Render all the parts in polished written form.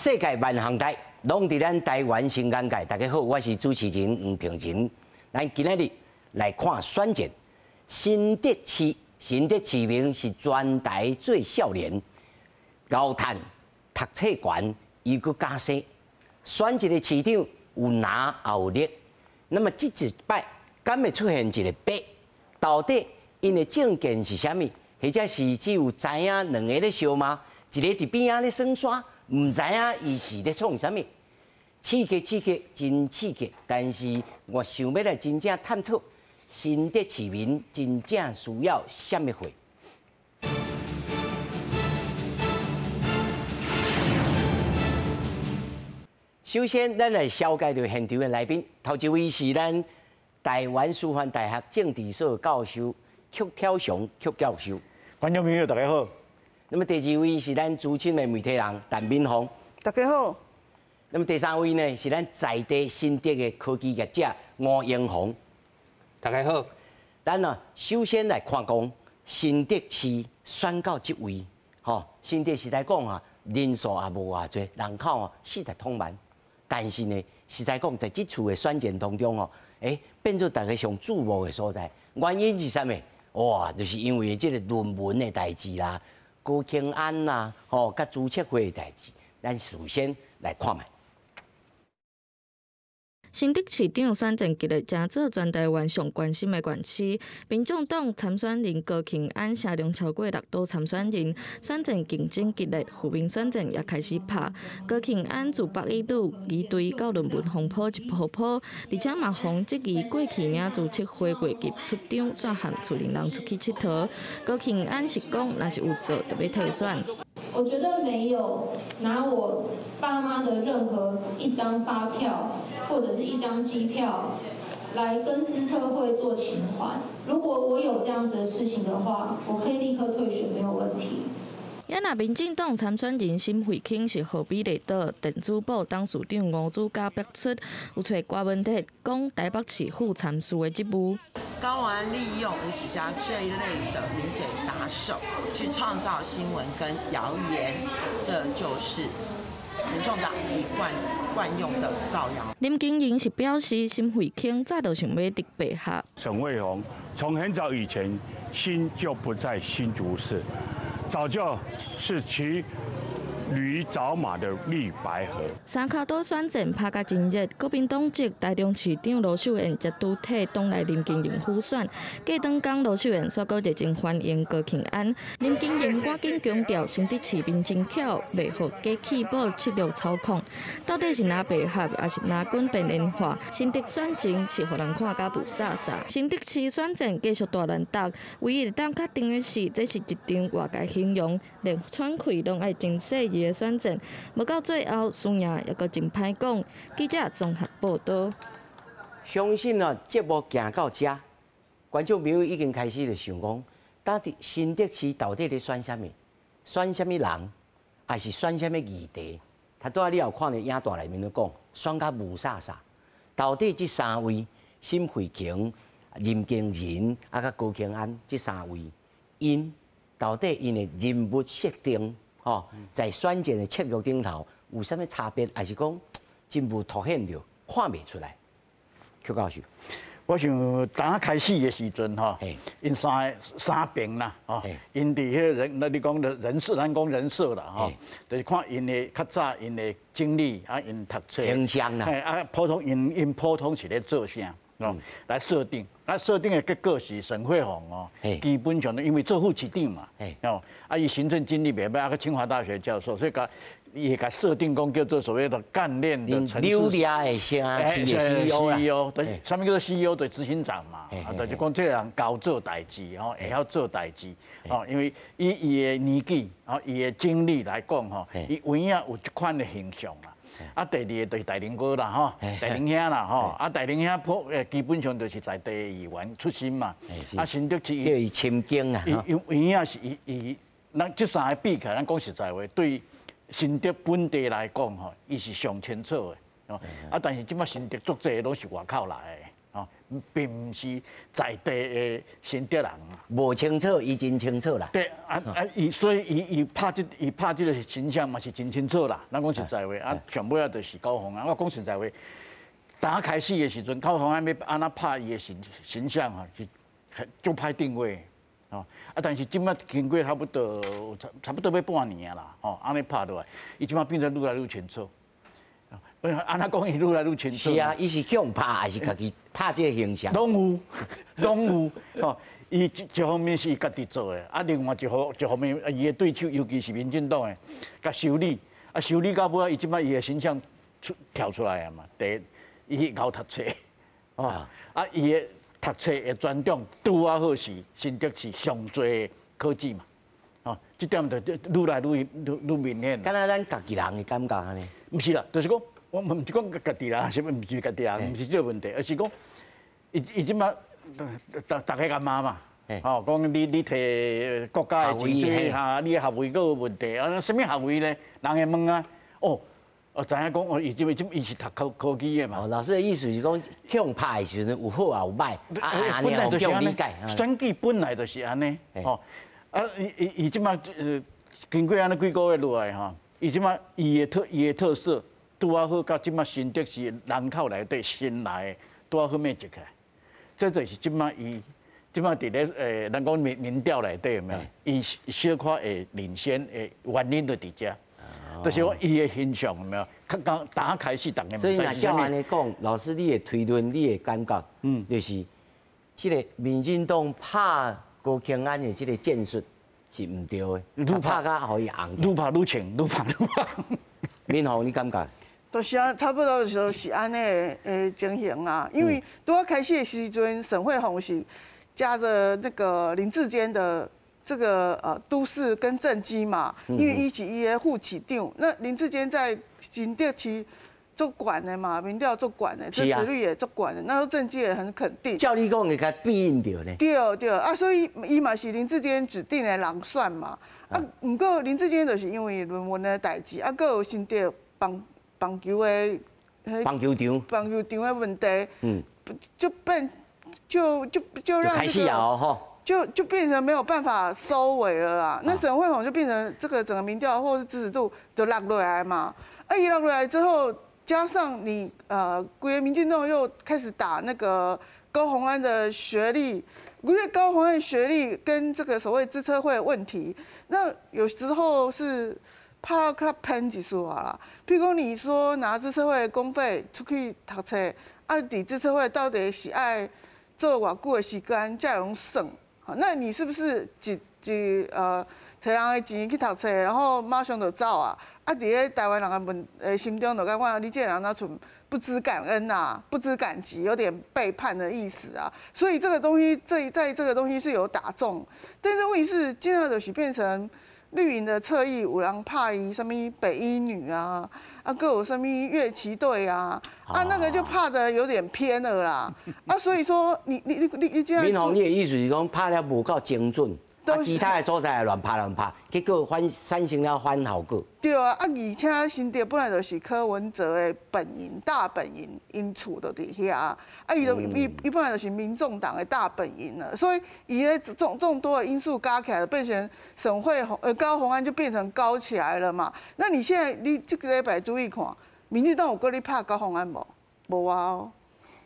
世界萬項代，攏佇咱台灣新眼界。大家好，我是主持人黃平仁。咱今仔日來看選戰，新竹市，新竹市民是全台最少年，𠢕趁讀冊懸，又閣敢生，選一个市長有藍也有綠。那麼這一擺，敢會出現一个白？到底𪜶的政見是啥物？或者是只有知影兩个咧相罵，一个佇邊仔咧耍沙，毋知影伊是咧創啥物？刺激刺激，真刺激！但是我想欲來真正探討新竹市民真正需要啥物貨。首先，咱來紹介著現場的來賓，頭一位是咱台灣師範大學政治所教授曲挑雄曲教授。觀眾朋友大家好。那麼第二位是咱資深的媒體人陳敏鳳，大家好。那麼第三位呢是咱在地新竹的科技業者吳英宏，大家好。咱呢首先來看講新竹市選到這位，吼，新竹市來講啊，人數也無偌濟，人口啊40通萬，但是呢，實在講在這次的選戰當中哦，變做大家上注目的所在。原因是啥物？哇，就是因為這個論文的代誌啦。高虹安啦，吼，佮朱卓輝的代誌，咱首先來看覓。新竹市長選戰激烈，成做全台灣上關心的縣市。民眾黨參選人高虹安聲量超過綠島參選人，選戰競爭激烈，負面選戰也開始拍。高虹安自北一女離隊到論文風波一波波，而且嘛予質疑過去領朱卓輝過級出場，煞和厝裡人出去𨑨迌。高虹安是講，若是有做，就欲退選。我絕對沒有拿我爸媽的任何一張發票或者是一張機票來跟資策會做請款。如果我有這樣子的事情的話，我可以立刻退選，沒有問題。也若民進黨參選人沈慧卿是予美麗島電子報董事長吳子嘉逼出，有揣郭文鐵講台北市副參事的職務。高虹安利用吳子嘉這一類的名嘴打手去創造新聞跟謠言，這就是民眾黨一貫慣用的造謠。林金玲是表示，沈慧卿早就想欲得白合。沈慧虹從很早以前心就不在新竹市，早就是騎驢找馬的綠白合。三跤島選戰拍甲真熱，國民黨籍台中市長盧秀燕才拄替黨內林金玲輔選。過轉工盧秀燕煞閣熱情歡迎高虹安。林金玲趕緊強調，新竹市民真巧，袂予假氣泡策略操控。到底是藍白合，抑是藍軍邊緣化？新竹選情是予人看甲霧煞煞。新竹市選戰繼續大亂鬥，唯一會當確定的是，這是一場外界形容連喘氣攏愛真細膩的選戰，無到最後輸贏猶閣真歹講。記者綜合報道。相信啊，節目行到遮，觀眾朋友已經開始就想講，到底新竹市到底咧選啥物？選啥物人？抑是選啥物議題？頭拄仔你有看著影帶內面咧講，選甲霧煞煞。到底這三位沈慧瓊、林金仁啊，佮高虹安這三位，𪜶到底𪜶的人物設定？吼，在選戰的策略頂頭有啥物差別，抑是講真無凸顯著，看袂出來？曲教授，我想剛開始的時陣吼，𪜶三个三爿啦，吼，𪜶佇彼个人，那你講的人設，咱講人設啦，吼，就是看𪜶的較早𪜶的經歷啊，𪜶讀冊形象啦，啊，普通𪜶𪜶普通是咧做啥？哦，來設定，啊，設定的結果是沈慧虹哦，基本上因為做副市長嘛，哦，啊，伊行政經歷袂歹，啊，閣清華大學教授，所以共伊會共設定講叫做所謂的幹練的城市。柳掠的城市的 CEO 啦。 CEO，對，啥物叫做 CEO？對，執行長嘛，啊，就是講這個人𠢕做代誌，吼，會曉做代誌，吼，因為以伊的年紀，吼，伊的經歷來講，吼，伊有影有這款的形象啦。啊，第二个就是大林哥啦，吼，大林兄啦，吼，啊，大林兄普基本上就是在地議員出身嘛，啊，新竹市叫伊親京啊，伊有影是伊伊，咱這三个比起來，咱講實在話，對新竹本地來講，吼，伊是上清楚的，哦，啊，但是這擺新竹足濟攏是外口來的，哦，並毋是在地的新竹人。無清楚，伊真清楚啦。對，啊啊，伊所以伊伊拍這伊拍這个形象嘛是真清楚啦。咱講實在話，啊，上尾仔就是高虹安。我講實在話，剛開始的時陣，高虹安欲按怎拍伊的形象啊，是足歹定位。哦，啊，但是這擺經過差不多欲半年啦，吼，按呢拍落來，伊這擺變得愈來愈清楚。按怎講伊愈來愈清楚？是啊，伊是強拍還是家己拍這个形象？攏有，攏有，吼。伊一方面是伊家己做的，啊，另外一方面，伊的對手尤其是民進黨的，共修理，啊，修理到尾，伊這擺伊的形象出跳出來啊嘛。第一，伊𠢕讀冊，哦，啊，伊的讀冊的專長拄仔好是新竹市上濟科技嘛，哦，這點就愈來愈愈愈明顯。敢若咱家己人的感覺按呢？毋是啦，就是講，我毋是講家己人，啥物毋是家己人，毋是這个問題，而是講，伊伊這擺逐家共罵嘛，吼，講你提國家的錢水哈，你學位閣有問題，啊，啥物學位咧？人會問啊，哦，哦，知影講哦，伊這這伊是讀科技的嘛。哦，老師的意思是講，向拍的時陣有好也有歹，啊，本來就是按呢，選舉本來就是按呢，吼，啊，伊伊伊這擺經過按呢幾個月落來吼，伊這擺伊的特色拄仔好，佮這擺新竹市人口內底新來的拄仔好密集起來，這就是這擺伊這擺佇咧咱講民調內底有沒有？伊小可會領先的原因就佇遮，就是講伊的形象有沒有？較剛打開始，逐家所以若照按呢講，老師你的推論，你的感覺，就是這个民進黨拍高虹安的這个戰術是毋對的，愈拍較予伊紅，愈拍愈穿，愈拍愈紅。敏鳳，你感覺？就是啊，差不多就是按呢的情形啊。因為拄仔開始的時陣，沈慧虹是加著那個林智堅的這個都市跟政績嘛，因為伊是伊的副市長。那林智堅在新竹市足懸的嘛，民調足懸的，支持率也足懸的，那政績也很肯定。照你講，會共對應著呢？對對啊，所以伊嘛是林智堅指定的人選嘛。啊，毋過林智堅就是因為論文的代誌，啊，閣有新竹棒球的棒球場棒球場的問題，就變就就就讓這個就變成沒有辦法收尾了啦。那沈慧虹就變成這個整個民調或是支持度就落落來嘛。啊，一落落來之後，加上你規个民進黨又開始打那個高虹安的學歷，因為高虹安學歷跟這個所謂資策會問題，那有時候是拍到較偏一絲啦。譬如講，你說拿資策會公費出去讀冊，啊，佇資策會到底是愛做偌久的時間才會用算？好，那你是不是一一提人的錢去讀冊，然後馬上就走啊？啊，佇咧台灣人的問心中就感覺你這個人若像不知感恩呐，不知感激，有點背叛的意思啊。所以這個東西，這在這個東西是有打中，但是問題是，現在就是變成綠營的側翼有人拍伊啥物北一女啊，啊，閣有啥物樂旗隊啊，啊，那個就拍得有點偏了啦。啊，所以說你你你你你這樣。敏鳳，你的意思是講拍了無夠精準？啊，其他的所在亂拍亂拍，結果反產生了反效果。對啊，啊，而且新竹本來就是柯文哲的本營大本營，𪜶厝就佇遐，啊，伊就伊伊本來就是民眾黨的大本營了，所以伊的眾多的因素加起來，變成沈慧虹高虹安就變成高起來了嘛。那你現在你這個禮拜注意看，民進黨有閣咧拍高虹安無？無啊哦，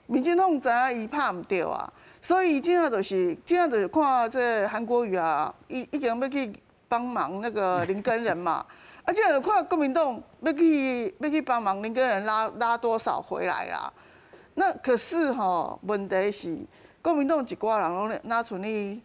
民進黨知影伊拍毋著啊。所以這下就是看這韓國瑜啊，伊已經欲去幫忙那個林耕仁嘛，啊，這下就看國民黨欲去幫忙林耕仁拉多少回來啦。那可是吼，問題是國民黨一寡人攏若像咧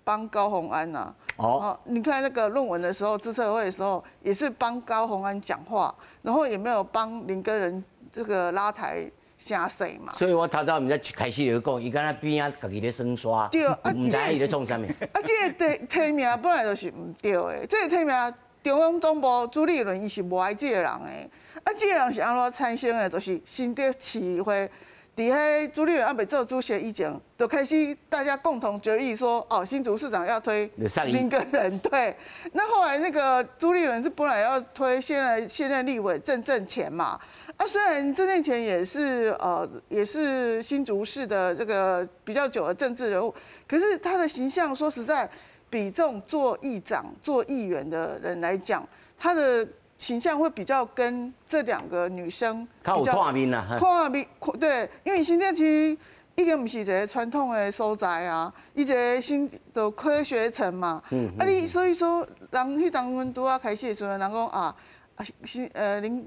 幫高虹安呐。哦。你看那個論文的時候，資策會的時候，也是幫高虹安講話，然後也沒有幫林耕仁這個拉抬。聲勢嘛，所以我頭早毋知一開始就講，伊敢若邊仔家己咧耍沙，對，毋知伊咧創啥物。啊，這个提名本來就是毋對的，這个提名中央黨部朱立倫伊是無愛這个人的，啊，這个人是按怎產生的？就是新竹市議會佇伫彼朱立伦犹未做主席以前，就开始大家共同决议说，哦，新竹市长要推林耕仁。对，那后来那个朱立伦是本来要推现任立委郑正乾嘛，啊，虽然郑正乾也是新竹市的这个比较久的政治人物，可是他的形象说实在，比这种做议长、做议员的人来讲，他的形象会比较跟这两个女生較有看面啦，看面對，因為新店其實已經毋是一个傳統的所在啊，伊一个新就科學城嘛，啊你所以說人彼當陣拄仔開始的時陣，人講啊是林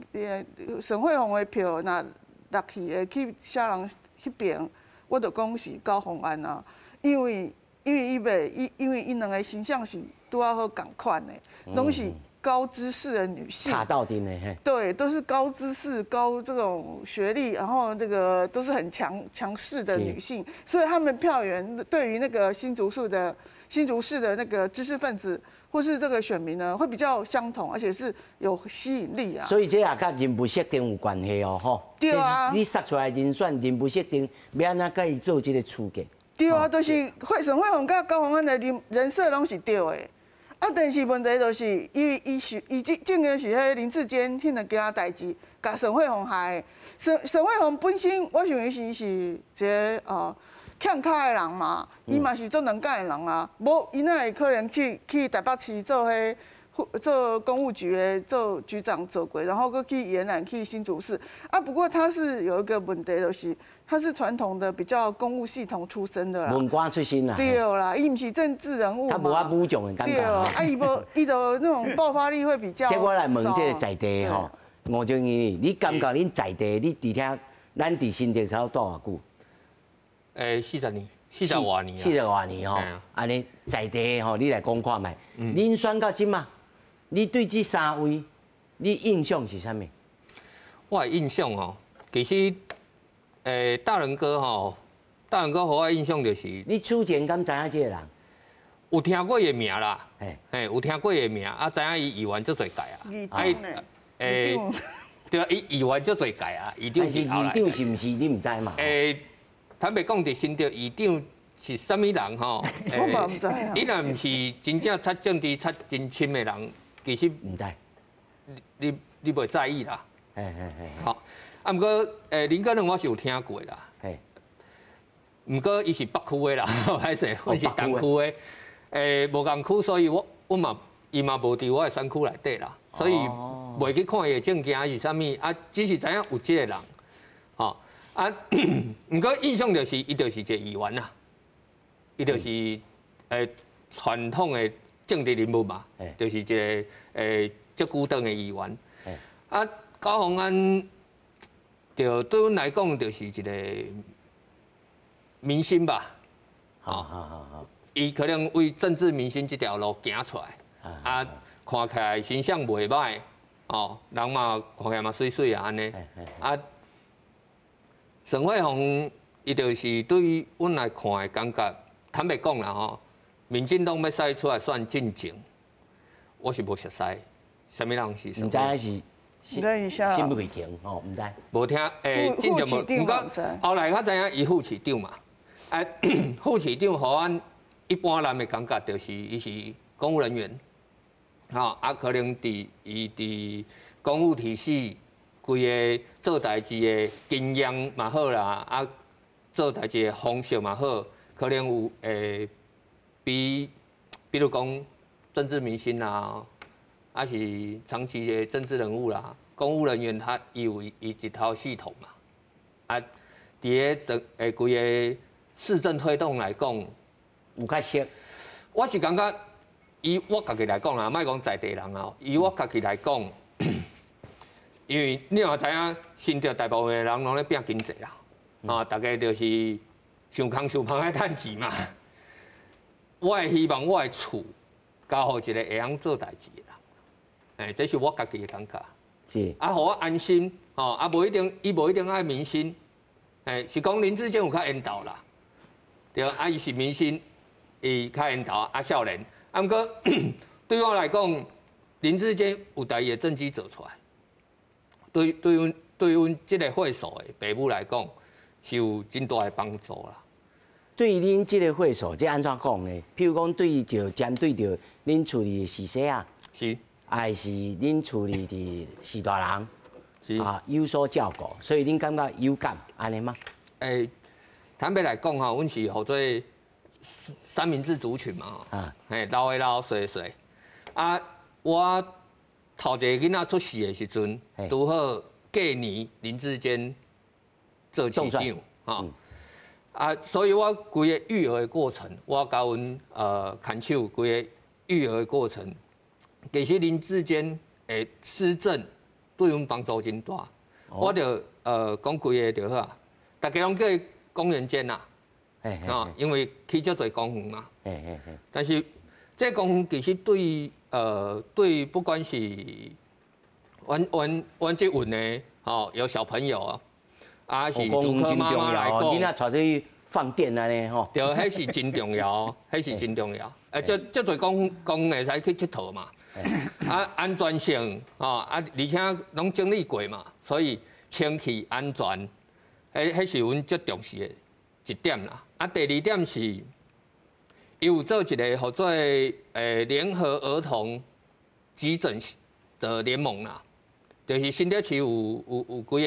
沈慧虹的票若落去會去啥人彼邊，我就講是高虹安啊，因為伊袂伊因為伊兩个形象是拄仔好仝款的，攏是高知識的女性，卡到頂的嘿，對，都是高知識、高這種學歷，然後這個都是很強勢的女性，所以他們票源對於那個新竹市的那個知識分子或是這個選民呢，會比較相同，而且是有吸引力啊。所以這也佮人物設定有關係哦，吼。對啊。你殺出來人選人物設定，欲按怎佮伊做這個區隔？對啊，就是沈慧虹佮高虹安的人設攏是對的。啊，但是問題就是，伊伊這正經是彼林智堅彼兩件代誌，共沈慧虹害的。沈慧虹本身，我想伊是一个欠跤的人嘛，伊嘛是足能幹的人啊。無伊哪會可能去台北市做彼做工務局的做局長做過，然後閣去延攬去新竹市。啊，不過他是有一個問題，就是他是傳統的比較公務系統出身的啦，文官出身啦，對啦，伊毋是政治人物嘛，他無法武將的感覺。對，啊，伊無，伊就那種爆發力會比較。這我來問這個在地吼，吳正義，你感覺恁在地，你佇遐，咱佇新竹差不多住偌久？40年，40外年。40外年吼，按呢在地吼，你來講看覓？恁選到這馬，你對這三位，你印象是啥物？我的印象哦，其實。大仁哥吼，大仁哥予我印象就是，你此前敢知影這個人？有聽過伊的名啦，嘿，有聽過伊的名，啊，知影伊議員足濟屆啊，啊，對啊，伊議員足濟屆啊，議長是議長是毋是你毋知嘛？坦白講，佇新竹議長是啥物人吼？我嘛毋知啊。你若毋是真正插政治插真深的人，其實毋知，你袂在意啦。好。啊，毋過林耕仁我是有聽過啦。毋過伊是北區的啦，歹勢，我是東區的。無仝區，所以我嘛，伊嘛無佇我的選區內底啦，所以袂去看伊的政見是啥物，啊，只是知影有這個人，吼。啊，毋過印象就是伊就是一個議員啦，伊就是傳統的政治人物嘛，就是一個足久當的議員。啊，高虹安。就對阮來講，就是一個明星吧。好好好好。伊可能為政治明星這條路行出來，啊，看起來形象袂䆀，哦，人嘛看起來嘛媠媠啊按呢。啊，沈慧虹伊就是對阮來看的感覺，坦白講啦吼，民進黨欲使出來選進前，我是無熟似，啥物人是？毋知是。新未經吼，毋知。無聽，進前無，毋過後來較知影伊副市長嘛，啊，副市長予阮一般人的感覺就是伊是公務人員，吼，啊，可能佇伊佇公務體系規个做代誌的經驗嘛好啦，啊，做代誌的方式嘛好，可能有比如講政治明星啊，還是長期的政治人物啦，公務人員他有伊一套系統嘛，啊，佇个整規個市政推動來講，有較熟。我是感覺以我家己來講啦，莫講在地人啊，以我家己來講，因為你嘛知影，新竹大部分的人攏咧拼經濟啦，啊，大家就是想空想芳愛趁錢嘛。我會希望我的厝交予一個會曉做代誌的人，這是我家己的感覺。是。啊，予我安心，吼，啊，無一定，伊無一定愛明星，是講林智堅有較緣投啦，對，啊，伊是明星，伊較緣投，啊，少年，啊，毋過對我來講，林智堅有家己的政績做出來，對阮這個歲數的爸母來講，是有真大的幫助啦。對恁這個會所，這按怎講呢？譬如講，對著針對著恁厝裡的時勢啊，是，還是恁厝裡的序大人，是啊，有所照顧，所以恁感覺有感按呢嗎？坦白來講吼，阮是號做三明治族群嘛，啊，嘿，老的老，細的細。啊，我頭一個囡仔出世的時陣，拄好隔年林智堅做市長，吼。啊，所以我規个育兒的過程，我佮阮牽手規個育兒的過程，其實林智堅的施政對阮幫助真大。我就講規個就好啊，大家攏叫伊公園間啦，啊，因為起足濟公園嘛。但是這公園其實對對不管是阮這運的吼，有小朋友啊。啊，是竹科媽媽來講，囡仔帶出去放電按呢吼。對，彼是真重要，彼是真重要。這濟公公會使去𨑨迌嘛。啊，安全性，吼啊，而且攏整理過嘛，所以清氣安全，彼是阮最重視的一點啦。啊，第二點是，伊有做一個號做聯合兒童急診的聯盟啦，就是新竹市有幾個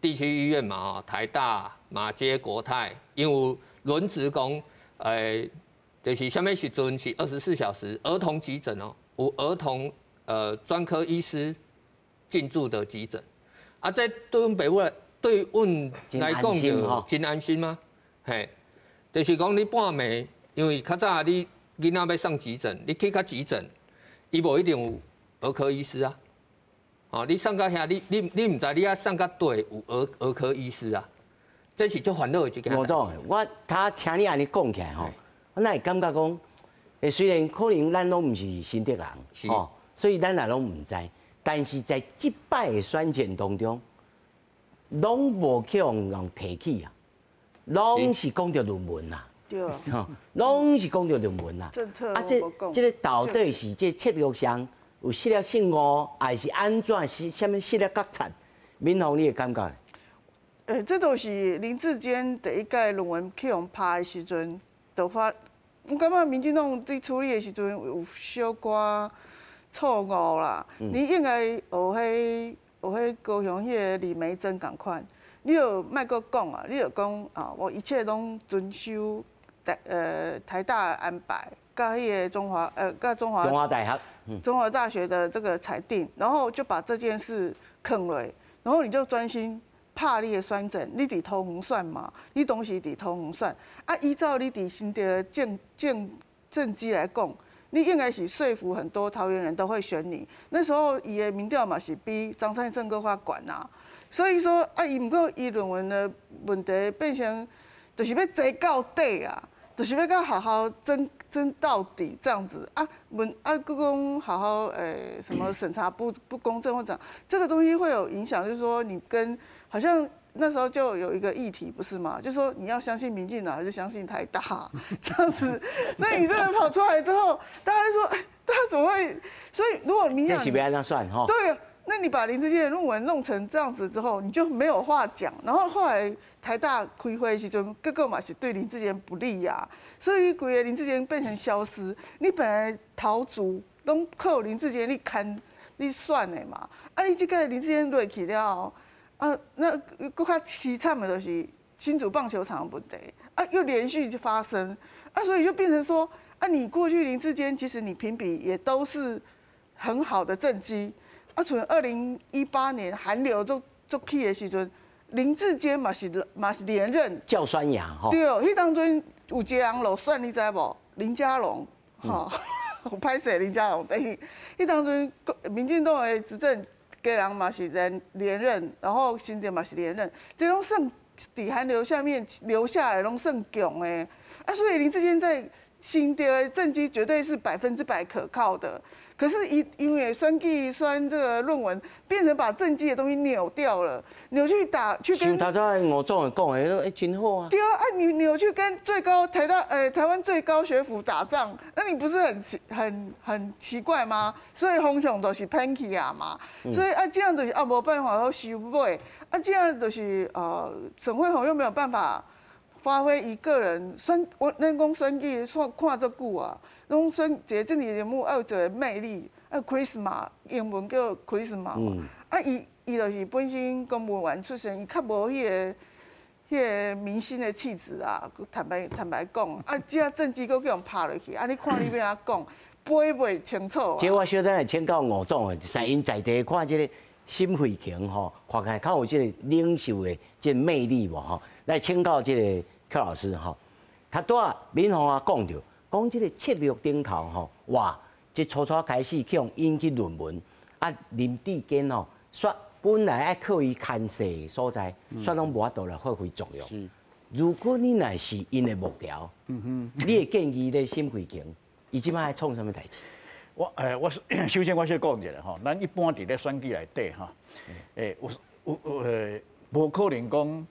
地區醫院嘛，台大、馬偕、國泰，因為輪值講，就是啥物時陣是24小時兒童急診哦，有兒童專科醫師進駐的急診，啊，這對阮爸母來，對阮來講就真安心嗎？嘿，就是講你半暝，因為較早你囡仔欲送急診，你去到急診，伊無一定有兒科醫師啊。哦，你送到遐，你毋知你愛送到佗有兒科醫師啊？這是足煩惱的一件。吳總，我他聽你按呢講起來吼，我哪會感覺講，雖然可能咱攏毋是新竹人，哦，所以咱也攏毋知，但是在這擺的選戰當中，攏無去予人提起啊，攏是講著論文啦，對，攏是講著論文啦。政策啊，這個到底是這策略上有失了失誤，還是按怎是啥物失了決策？敏鳳，你的感覺？這都是林智堅第一屆論文去予拍的時陣，就發，我感覺民進黨佇處理的時陣有小可錯誤啦。你應該學彼高雄彼個李眉蓁仝款，你就莫閣講啊，你就講啊，我一切攏遵守台大安排，佮彼個中華中華大學，中華大學的這個裁定，然後就把這件事囥落，然後你就專心拍你的選戰，你佇桃園選嘛，你當時佇桃園選，啊，依照你佇新竹的政績來講，你應該是說服很多桃園人都會選你。那時候伊的民調嘛是比張善政閣較懸啊，所以說啊，伊毋過伊論文的問題變成，就是欲爭到底啊，就是欲佮學校爭爭到底這樣子啊，問啊，閣講好好什麼審查不公正或者這個東西會有影響，就是說你跟好像那時候就有一個議題不是嗎？就是說你要相信民進黨還是相信台大這樣子？那你這個跑出來之後，大家說，哎，大家怎麼會？所以如果民進黨這是欲按怎算吼？對，那你把林智堅的論文弄成這樣子之後，你就沒有話講。然後後來台大開會時陣，結果嘛是對林智堅不利呀，所以規个林智堅變成消失。你本來桃竹攏靠林智堅你看你選的嘛，啊，你這個林智堅落去了後，啊，那閣較淒慘的就是新竹棒球場的問題，啊，又連續發生，啊，所以就變成說，啊，你過去林智堅其實你評比也都是很好的政績，啊，從2018年韓流足足起的時陣，林智堅嘛是連任，叫酸牙吼，對，彼當陣有一個人落選，你知無？林佳龍，吼，歹勢林佳龍，但是彼當陣民進黨的執政。基隆嘛是連任，然後新竹嘛是連任，這攏算佇韓流下面留下來，攏算強的。啊，所以林智堅在新竹的政績絕對是100%可靠的。可是因為選舉選這個論文，變成把政績的東西扭掉了，扭去打去跟。像頭先吳總講的，欸，真好啊。對啊，啊你扭去跟最高台大台灣最高學府打仗，那你不是很奇怪嗎？所以方向都是偏去啊嘛。所以啊這樣就是啊無辦法好收尾。啊，这样就是沈慧虹又没有办法发挥一个人选，我咱讲选举选看足久啊，拢选一个政治人物爱有一个魅力，啊，charisma，英文叫 charisma 嘛。啊，伊就是本身公务员出身，伊较无彼个明星的气质啊。坦白讲，啊，这政治阁去予拍落去，啊，你看你欲按怎讲，背袂清楚啊。这我小等下请教吴总，在𪜶在地看这个沈慧虹吼，看起来较有这个领袖的这个魅力无吼？来请教这个寇老师吼，他拄仔敏凤啊讲著，讲这个策略顶头吼，哇，这初初开始去予引起论文，啊，林智坚吼，煞本来爱靠伊牵制的所在，煞拢无法度来发挥作用。如果你若是𪜶的幕僚，你会建议咧沈慧虹，伊这摆爱创啥物代志？我首先我先讲一下吼，咱一般伫咧选举内底吼，有有有无可能讲，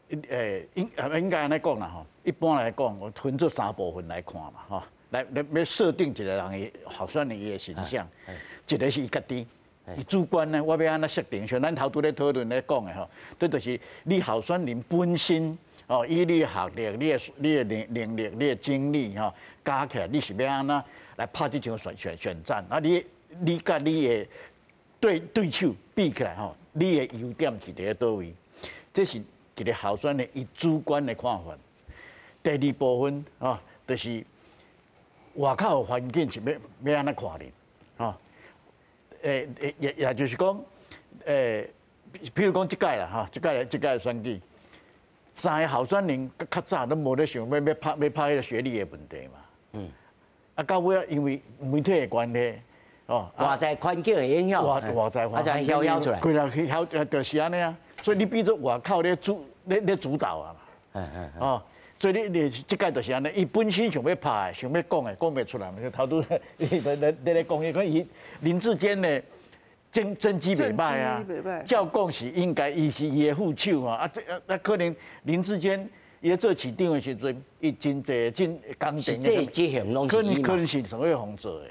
应该按呢讲啦吼。一般来讲，我分做三部分来看嘛，吼，来欲设定一个人的候选人伊的形象，一个是伊家己，伊主观呢，我欲按怎设定？像咱头拄咧讨论咧讲的吼，这就是你候选人本身哦，以你的学历、你的能力、你的经历吼，加起来你是欲按怎来拍这场选战？啊你，你佮你的对手比起来吼，你的优点是伫咧佗位？这是一个候选人伊主观的看法。第二部分啊，就是外口的环境是欲按怎看你？吼，也就是讲，譬如讲这届啦，吼，这届选举，三个候选人较早拢无咧想欲拍彼个学历的问题嘛。啊，到尾啊，因为媒体的关系，哦，外在环境的影响，外在环境嚣嚣出来，规个去嚣，就是按呢啊。所以你变做外口咧主导啊嘛。哦，所以你这届就是按呢，伊本身想欲拍的，想欲讲的，讲袂出来嘛。就头拄咧讲，伊讲伊林智坚的政绩袂歹啊，照讲是应该伊是伊的副手嘛。啊，这啊可能林智坚伊咧做市长的时阵，伊真济真工程，这执行拢是可能是沈慧虹做的，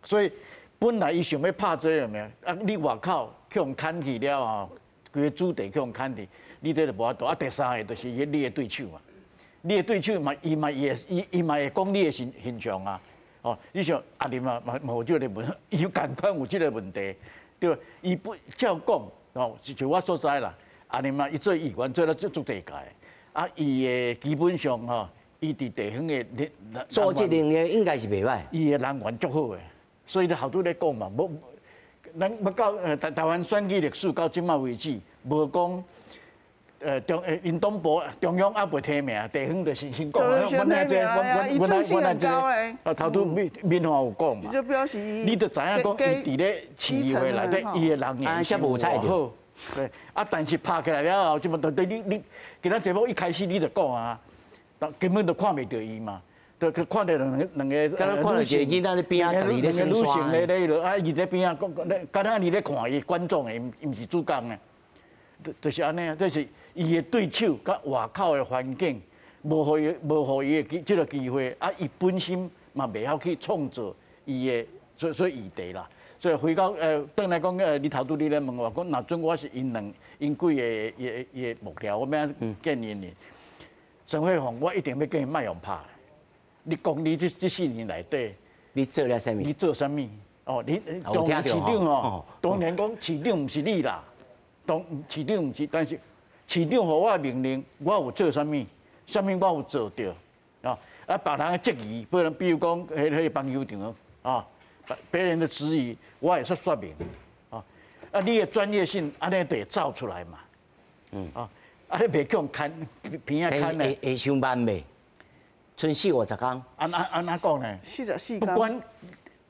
所以本来伊想欲拍这个有没有？啊，你外口去予牵去了后，规个主题去予牵去，你这就无法度。啊，第三个就是你的对手嘛，你的对手嘛，伊嘛会讲你的形象啊。哦，你像阿林嘛嘛有这个问，伊有仝款有这个问题，对，伊不照讲哦，就我所知啦，阿林嘛，伊做议员做了足足济届。啊，伊的基本上吼，伊伫地方的组织能力应该是袂歹，伊的人缘足好的，所以咧后拄咧讲嘛，无，咱欲到台湾选举历史到这马为止，无讲𪜶党部中央犹未提名，地方就先讲，阮阮这阮阮阮这啊，头拄敏敏华有讲嘛，你就知影讲伊伫咧市议会内底，伊的人缘是无彩好。对，啊，但是拍起来了后，这么对你今仔节目一开始你就讲啊，根本就看袂著伊嘛，就看著两个敢若看著一个囡仔咧边仔，家己咧女性咧咧啊，伊咧边仔讲咧，敢若你咧看伊观众的，毋是主角呢，就是按呢啊，这是伊的对手佮外口的环境，无予伊的这个机会，啊，伊本身嘛袂晓去创造伊的所以议题啦。所以回到转来讲，你头拄你咧问我讲，若准我是𪜶几个伊的幕僚，我欲按怎建议𪜶？沈慧虹，我一定欲叫伊莫予拍。你讲你这4年内底，你做了啥物？你做啥物？哦，你当市长哦，当然讲市长毋是你啦，当市长毋是，但是市长予我的命令，我有做啥物？啥物我有做著啊？啊，别人的质疑，比如讲，彼个棒球场啊。别人的质疑，我会使说明，啊，啊，你的专业性按呢就会走出来嘛，啊，啊，你袂去予牵边仔牵呢？会伤慢袂？賰四五十工。按怎讲呢？44 不管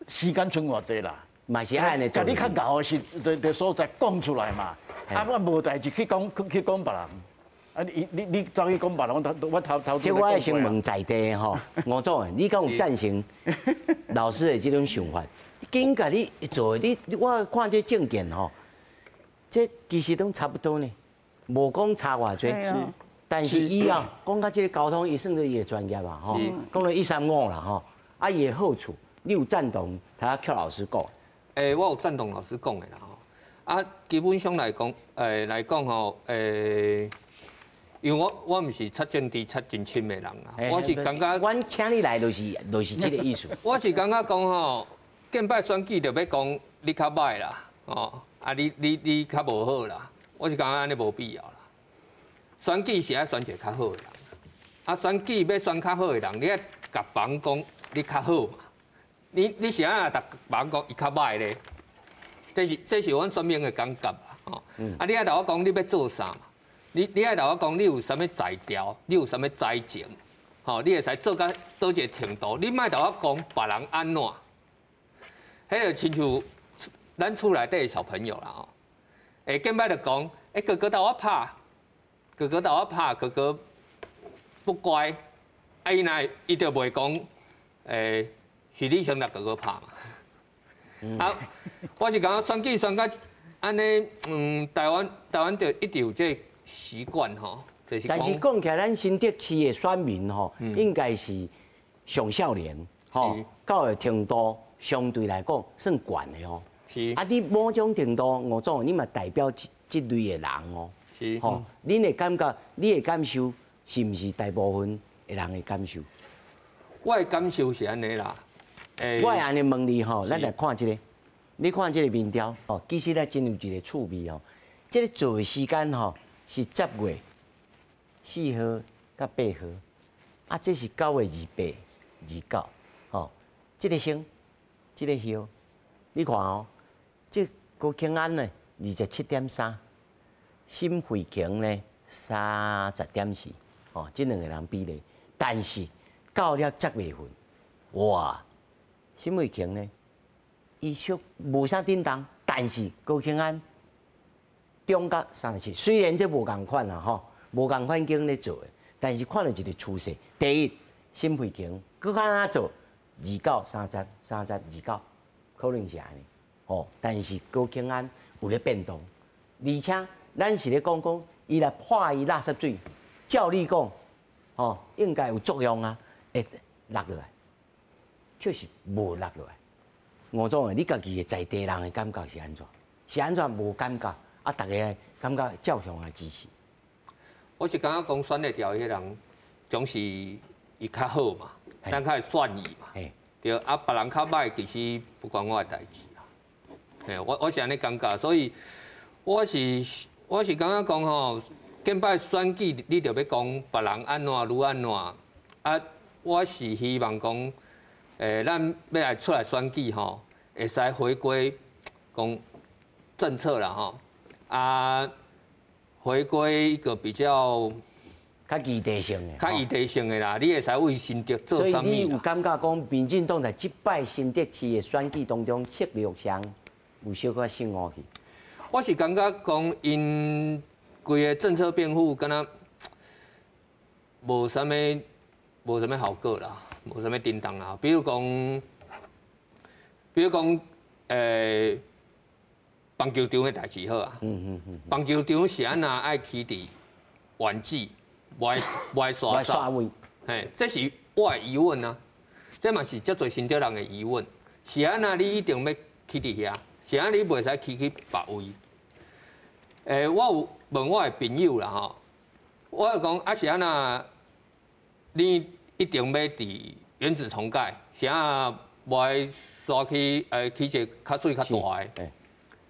时间賰偌济啦，嘛是爱按呢做。共你较𠢕的是，伫所在讲出来嘛，啊，我无代志去讲别人。啊！你走去讲别人，我头头。这我爱先问在地吼，吴总，你敢有赞成老师的这种想法？紧共你做，你我看这政见吼，这其实拢差不多呢，无讲差偌济。但是伊啊，讲到这个交通，伊算做伊的专业啊，吼，讲到135啦，吼，啊，伊的好处，你有赞同他寇老师讲？欸，我有赞同老师讲的啦，吼。啊，基本上來講，來講吼，因為我毋是插政治插真深的人啊，我是感覺，阮請你來就是這個意思。我是感覺講吼，見擺選舉就欲講你較䆀啦，哦，啊你較無好啦，我是感覺按呢無必要啦。選舉是愛選一个較好的人，啊選舉欲選較好的人，你愛共別人講你較好嘛，你是按怎共別人講伊較䆀咧？這是阮選民的感覺啊，吼！啊，你愛共我講你欲做啥嘛？你愛共我講你有啥物才調，你有啥物才情，吼！你會使做到佗一个程度？你莫共我講別人按怎？彼个親像咱厝內底的小朋友啦，吼！見擺就講，哥哥共我拍，哥哥共我拍，哥哥不乖，啊伊若伊就袂講，是你先共哥哥拍嘛？啊，我是感覺選舉選甲按呢，台灣就一直有這個習慣吼，就是。但是講起來，咱新竹市的選民吼，應該是上少年吼，教育程度相對來講算懸的哦。是。啊，你某種程度，吳總，你嘛代表這類的人哦。是。吼，恁的感覺，你的感受，是毋是大部分的人的感受？我的感受是按呢啦。我會按呢問你吼，咱來看這個，你看這個民調吼，其實咧真有一個趣味哦。這個做的時間吼是10月4號到8號，啊，這是9月28、29，吼，這個先，這個後，你看哦，這高虹安呢27.3，沈慧瓊呢30.4，哦，這兩個人比例，但是到了10月份，哇！沈慧瓊呢，伊說無啥振動，但是高虹安漲到37，雖然這無仝款啦吼，無仝款間咧做的，但是看著一個趨勢。第一，沈慧瓊閣較按怎做？29、30、30、29，可能是按呢，吼。但是高虹安有咧變動，而且咱是咧講講，伊來潑伊垃圾水，照理講，吼應該有作用啊，會落落來。確實無落落來。吳總，你家己的在地人的感覺是按怎？是按怎無感覺？啊，逐家感覺照常來支持。我是感覺講選會著彼个人，總是伊較好嘛，咱較會選伊嘛。對，啊，別人較䆀，其實不關我的代誌啊。嘿，我是按呢感覺，所以我是感覺講吼，見擺選舉你著欲講別人按怎愈按怎，啊，我是希望講。咱欲來出來選舉吼，會使回歸講政策啦吼，啊，回歸一個比較較議題性的，較議題性的啦，你會使為新竹做啥物？所以你有感覺講，民進黨在這擺新竹市的選舉當中策略上有小可失誤去？我是感覺講，𪜶規个政策辯護，敢若無啥物效果啦。無啥物叮當啦，比如講，棒球場的代誌好啊。棒球場是按怎愛起佇原址，無愛徙走。嘿，這是我的疑問啊，這嘛是足濟新竹人的疑問。是按怎你一定欲起佇遐？是按怎你袂使起去別位？我有問我的朋友啦吼，我講啊是按怎你一定欲佇原址重蓋，是按怎無愛徙去起一个較媠較大的？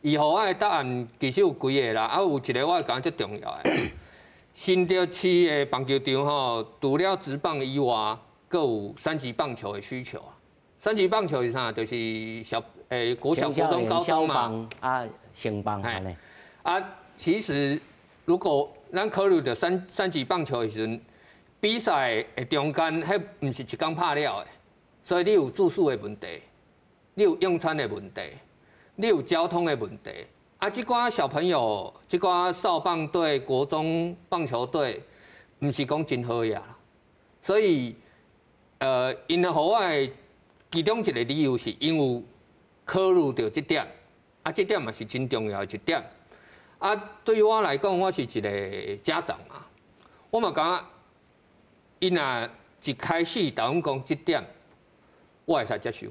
伊予我的答案其實有幾个啦，啊有一个我感覺足重要的。新竹市的棒球場吼，除了職棒以外，閣有三級棒球的需求啊。三級棒球是啥？就是小國小、國中、高中嘛。啊，升棒按呢。啊，其實如果咱考慮著三級棒球的時陣，比賽的中間，彼毋是一工拍了的，所以你有住宿的問題，你有用餐的問題，你有交通的問題。啊，這寡小朋友，這寡少棒隊、國中棒球隊，毋是講真好呀。所以，𪜶予我的其中一個理由是𪜶有考慮著這點，啊，這點嘛是真重要的一點。啊，對於我來講，我是一個家長嘛，我嘛感覺。𪜶若一開始共阮講這點，我會使接受。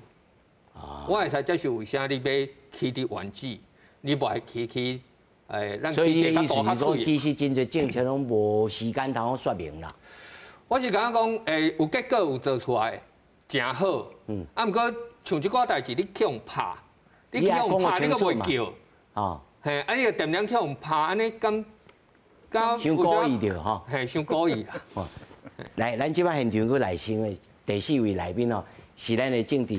我會使接受，為啥你欲起佇原址？你無愛去去，咱所以你的意思是講，其實真濟政策攏無時間通說明啦。我是感覺講，有結果有做出來，誠好。啊，毋過像這寡代誌，你去予拍，你去予拍，你閣袂叫。哦。嘿，啊，你個點點去予拍，按呢敢敢？傷故意著吼。嘿，傷故意啦。來，咱這擺現場閣來新的第四位來賓哦，是咱的政治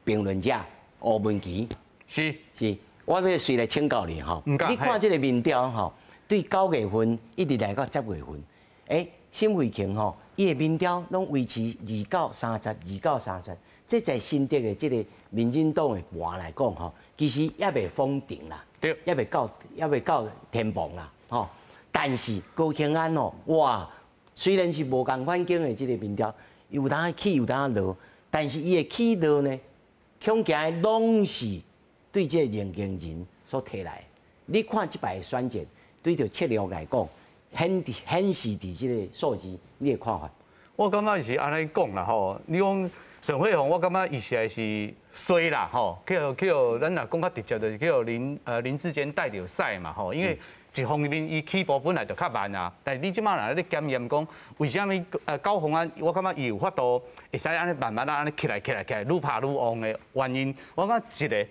評論者吳文祺。是是，我欲隨來請教你吼。你看這個民調吼，對9月份一直來到10月份，沈慧虹吼，伊的民調攏維持2到30，2到30，這在新竹的這個民進黨的盤來講吼，其實猶未封頂啦，猶未到天崩啦，吼。但是高虹安哦，哇，雖然是無仝款景的這個民調，有當起有當落，但是伊的起落呢，恐驚攏是對這個林耕仁所提來。你看這擺選戰，對著策略來講，顯示佇這個數字，你的看法？我感覺是按呢講啦吼，你講沈慧虹，我感覺伊實在是衰啦吼，去予去予，咱若講較直接，就是去予林智堅帶著賽嘛吼，因為一方面伊起步本來就較慢啊，但是你這擺若咧檢驗講，為啥物高虹安，我感覺伊有法度會使按呢慢慢仔按呢起來起來起來，愈拍愈旺的原因，我感覺一個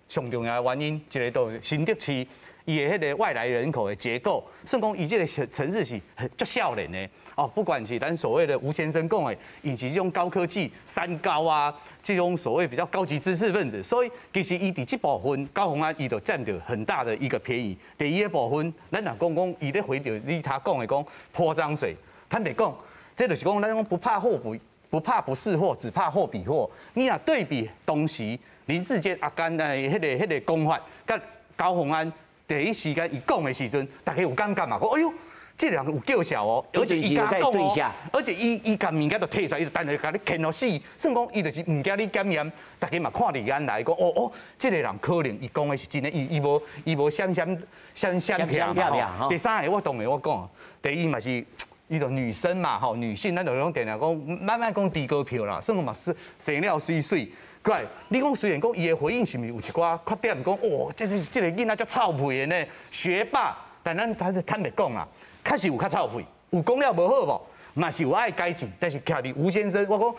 上重要的原因，一個就是新竹市伊的彼個外來人口的結構，算講伊這個城市是足少年的哦，不管是咱所謂的吳先生講的，伊是這種高科技三高啊，這種所謂比較高級知識分子，所以其實伊佇這部分高虹安伊就佔著很大的一個便宜。第二個部分，咱若講講伊咧回著你頭講的講潑髒水，坦白講，這就是講咱講不怕貨不不怕不是貨，只怕貨比貨。你若對比當時林智堅阿甘的彼個講法，佮高虹安第一時間伊講的時陣，大家有感覺嘛？講哎喲，這個人有叫囂哦，而且伊敢講哦，而且伊共物件都提出來，伊就等下共你牽予死，算講伊就是毋驚你檢驗，大家嘛看佇眼內，講哦哦，這個人可能伊講的是真的，伊無閃閃閃閃避嘛。第三個我當然我講，第一嘛是。伊就女生嘛，吼，女性，咱就攏定定講，慢慢講低高票啦，算講嘛是生了媠媠。過來，你講雖然講伊的回應是毋是有一寡缺點，講哦，這個囡仔足臭屁的呢，學霸，但咱坦白講啦，確實有較臭屁，有講了無好無？嘛是有愛改進，但是徛佇吳先生，我講，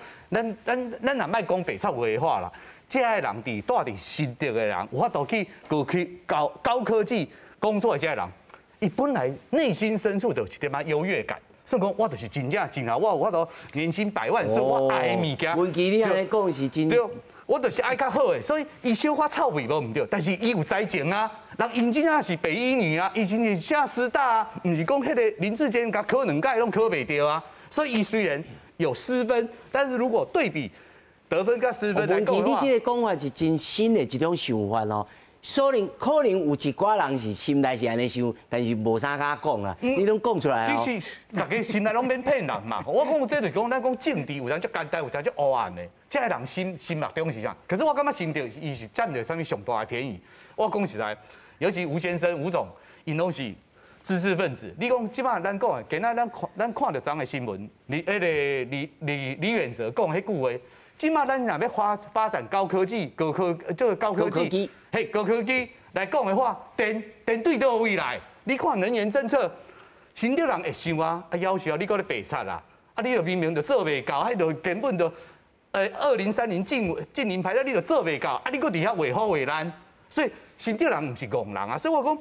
咱若莫講白臭話的話啦，這个人佇蹛佇新竹的人，有法度去高科高高科技工作的這个人，伊本來內心深處就有一點仔優越感。算講我就是真正真好，我有法度年薪百萬，所以我愛的物件。文祺，你按呢講是真。對，我就是愛較好的，所以伊小可臭屁無毋對，但是伊有才情啊，人𪜶真正是北一女啊，伊真是廈師大啊，毋是講彼個林智堅共考兩屆攏考袂著啊，所以伊雖然有失分，但是如果對比得分佮失分來講的話，你這個講法是真新的一種想法哦。可能可能有一寡人是心內是按呢想，但是無啥敢講啊。你攏講出來哦。其實大家心內攏免騙人嘛。我講這就是講，咱講政治有當足簡單，有當足黑暗的。這个人心目中是啥？可是我感覺新竹伊是佔著啥物上大的便宜。我講實在，尤其吳先生、吳總，𪜶攏是知識分子。你講這擺咱講的，今仔咱看著昨昏的新聞，李彼個李遠哲講彼句話。這擺咱若欲發展高科技、高科這個高科技，嘿，高科技來講的話，電對佗位來？你看能源政策，新竹人會想啊，啊夭壽啊，你閣咧白賊啊，啊你著明明就做袂到，彼就根本就，2030淨零排了，你就做袂到，啊你閣佇遐畫虎畫爛，所以新竹人毋是戇人啊，所以我講，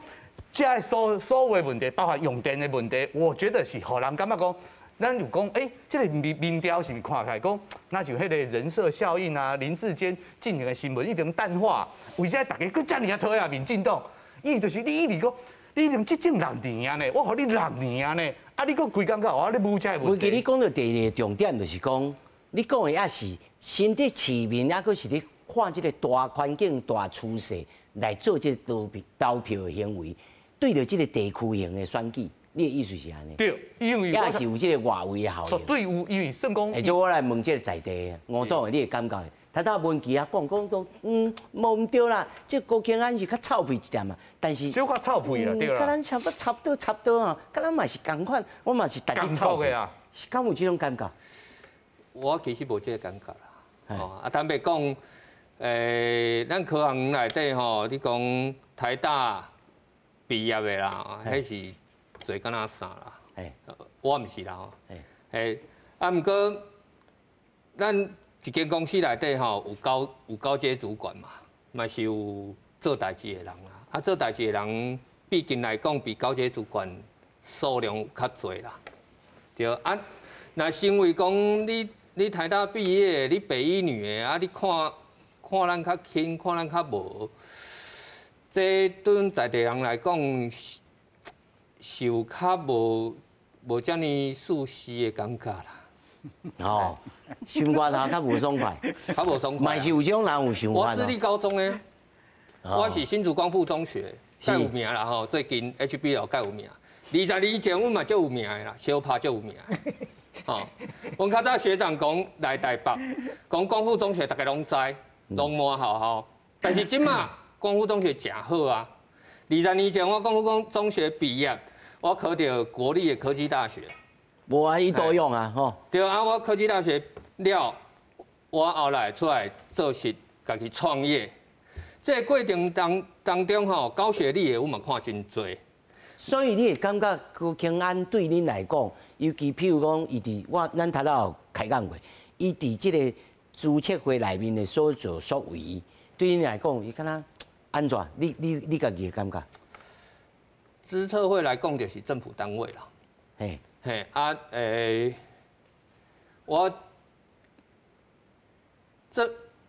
這个所有問題，包括用電的問題，我覺得是予人感覺講。咱有講，欸，這個民調是毋是看起來講，那就彼個人設效應啊，林智堅進前的新聞一定淡化，為啥大家閣遮爾仔討厭民進黨？伊就是你一直講，你已經執政六年啊呢，我予你六年啊呢，啊你閣規工閣予我咧舞這個問題。我記你講到第二個重點，就是講，你講的也是新竹市民，抑閣是咧看這個大環境、大趨勢來做這個投票的行為，對著這個地區型的選舉。你的意思是按呢？對，因為也是有這個外圍的效應。對，有，因為算講。而且我來問這個在地吳總，你的感覺？頭拄文祺啊講講都無毋對啦，這高虹安是較臭屁一點嘛，但是小可臭屁啦，對啦。佮咱差不多差不多差不多啊，佮咱嘛是仝款，我嘛是逐日臭屁啊。是敢有這種感覺？我其實無這個感覺啦。哦，啊，坦白講，咱科学园内底吼，你讲台大毕业的啦，彼是济敢若啥啦？我毋是啦吼。啊，毋过咱一间公司内底吼，有高阶主管嘛，嘛是有做代志的人啦。啊，做代志的人，毕竟来讲比高阶主管数量有较济啦。对啊，若身为讲你台大毕业，你北一女的啊，你看看咱较轻，看咱较无，这对阮在地人来讲，是有较无遮尔舒适的感觉啦。哦，心肝头较无爽快，较无爽快。嘛是有这种人有想法。我私立高中的，我是新竹光复中学，盖有名啦吼，最近 HBL 盖有名。20年前阮嘛足有名的啦，相拍足有名。吼，阮较早学长讲来台北，讲光复中学，大家拢知，拢满校校。但是这马光复中学诚好啊。20年前我光复中学毕业，我考著国立的科技大学。无啊，伊都用啊，吼。对啊，我科技大学了，我后来出来做事，家己创业。这个过程当中吼，高学历的我嘛看真济。所以你会感觉高虹安对恁来讲，尤其譬如讲，伊伫我咱头拄有开讲过，伊伫这个资策会内面的所作所为，对恁来讲，伊敢若按怎？你家己的感觉？资策会来讲，就是政府单位啦。嘿，嘿啊，我